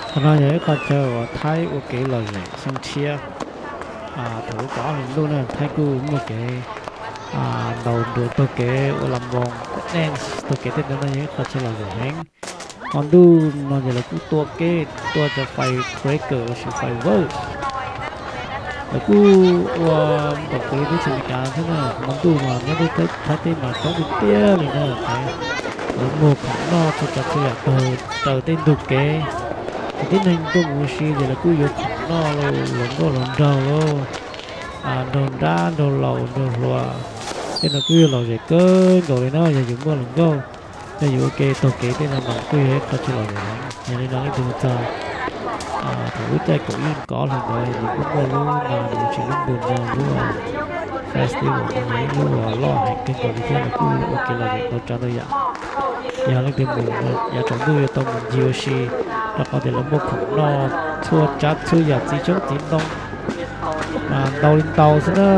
Qhov no yog ib qho chaw uas Thaib ua kev lom zem xoo tshiab. Thaum lub kaum ob hlis ntuj na, Thaib kuj muaj kev ntaus nruas taug kev ua las moos, dance taug kev tej ntawd no yog ib qho chaw lom zem heev. Hmo ntuj no ces lawv kuj tua kev, tua cov firecracker los sis fireworks. Lawv kuj ua npaum li teb chaws Amelikas thiab na, hmo ntuj mas nyob Thaib teb mas coob tiag tiag li na. Lawv muag khoom noj txhua tsav txhua yam taug raws tej ntug kev. Ces tib neeg tuaj mus ua si ces lawv kuj yuav khoom noj, hluas nkauj hluas nraug, nraug nrab nraug laus nraug hluas, tej no kuj yog lom zem kawg nkaus li na. Yog yus muaj hluas nkauj, yog yus ua ke taug kev tej no mas kuj yog ib qho chaw lom zem heev. Yog li no leej twg mus txog thaum lub caij kaum ib kaum ob hlis ntawd nws kuj muaj lub no, nws tsis lub npus no, lub festival no yog ib lub uas loj heev kawg nkaus li thiab nws kuj ua kev lom zem ntau tsav ntau yam. Yog leej twg mus yav tsaus ntuj yuav tau mus ncig ua si, rau qhov tias lawv muaj khoom noj txhua tsav txhua yam txiv tshoob txiv ntoo mas ntau li ntau xwb na.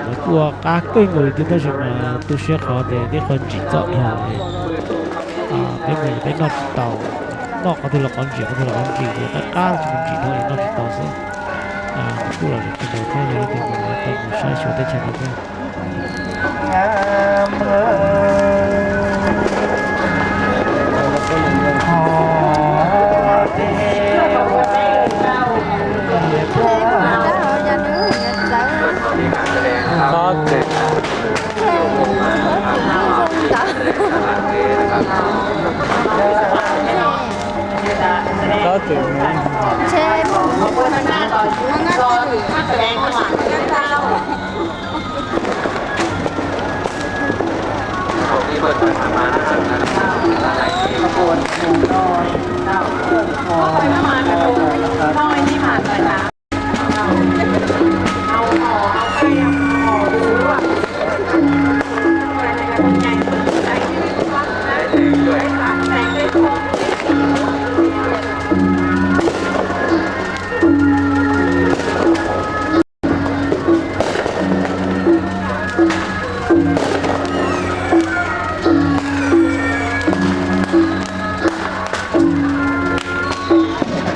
Lawv kuj ua qab kawg nkaus li thiab tab sis mas tu siab qhov tias tib qho ntsim txom dhau li. Peb mus peb noj tsis tau, noj qhov twg los qhov ntsim, qhov twg los qhov ntsim, ces qab qab tsis mus ntsim dhau es noj tsis tau xwb. Kuj lom zem kawg nkaus thiab, yog leej twg mus yuav tau mus saib xyuas teb chaws no thiab.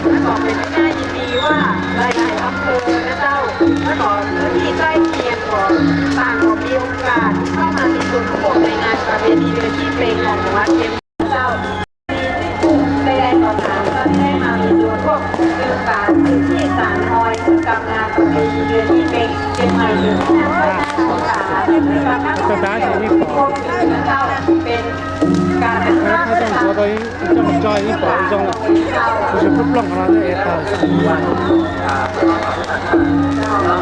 Rất có cái thứ hai thì vìว่าหลายๆอำเภอนะเจ้า แล้วก็พื้นที่ใกล้เคียงของต่างก็มีโอกาสเข้ามามีส่วนร่วมในงานประเพณีเดือนยี่เป็งของจังหวัดเชียงใหม่เจ้า มีที่กลุ่มใดๆก็ตามก็ที่ได้มามีส่วนร่วมสืบสานสืบที่สานคอยสืบกำงานประเพณีเดือนยี่เป็งเชียงใหม่สืบทอดไปหน้าของสาและการตั้งสมาธิร่วมสืบนะเจ้า เป็น Ib tsoom ntsuav tau ib tsoom tso ib pom zoo lawm, tab sis plooj qhov no twb ev tag. Gong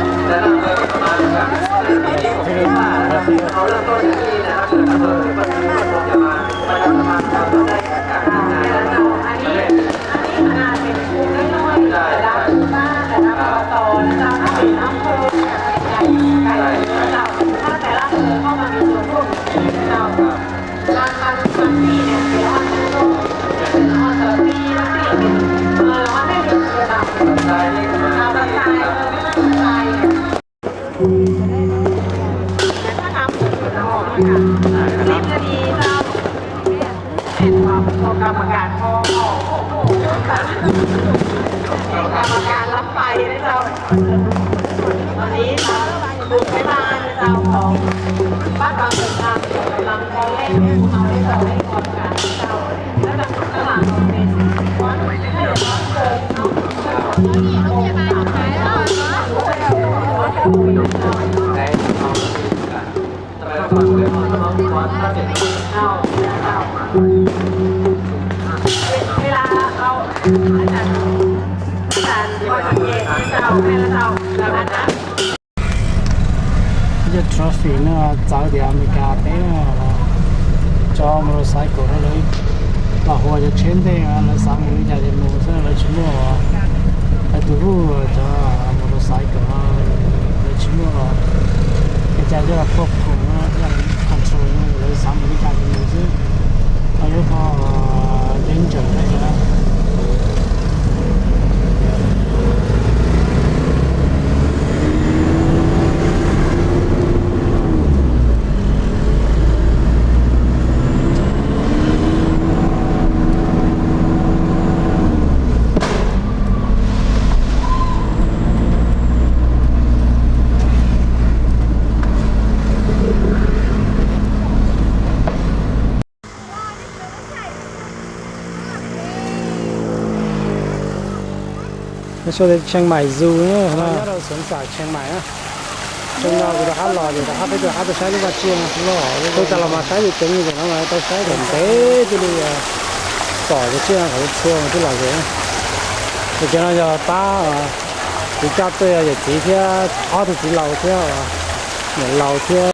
กรรมการรับไปนะเจ้า ตอนนี้ทางกลุ่มแม่บ้านนะเจ้าของบ้านบางสงครามกำลังคอยเร่งให้พวกเราได้ส่งให้พร้อมกันนะเจ้า แล้วทางข้างหลังเป็น เวลาเอาอาจารย์อาจารย์พอสังเกตที่เจ้าแม่และเจ้าแล้วอาจารย์ Ib co trophy no txawv tias Amelikas teb no, cov motorcycle no lawv los hu ua cov tsheb ntej, lawv xav mus li cas ces mus xwb, lawv tsis muaj, lawv tus hu cov motorcycle no lawv tsis muaj, ua cas coj los pub khoom, coj los control, lawv xav mus li cas ces mus xwb. Lawv qhov danger na. Xyoo Tsheej Maim Zoo, nyob rau xeev xam Tsheej Maim na. Xyoo no kuv rov qab los ces rov qab peb rov qab tuaj saib lub vaj tsiaj no. Kuv tas los mas saib ceev ceev li no mas tau saib kom ntev thiaj li pom cov tsiaj no kom txhua txhua mas thiaj los ze. Ces cov no yog pab kuv coj tuaj yog yawm txiv thiab ob tug txiv laus thiab niam laus thiab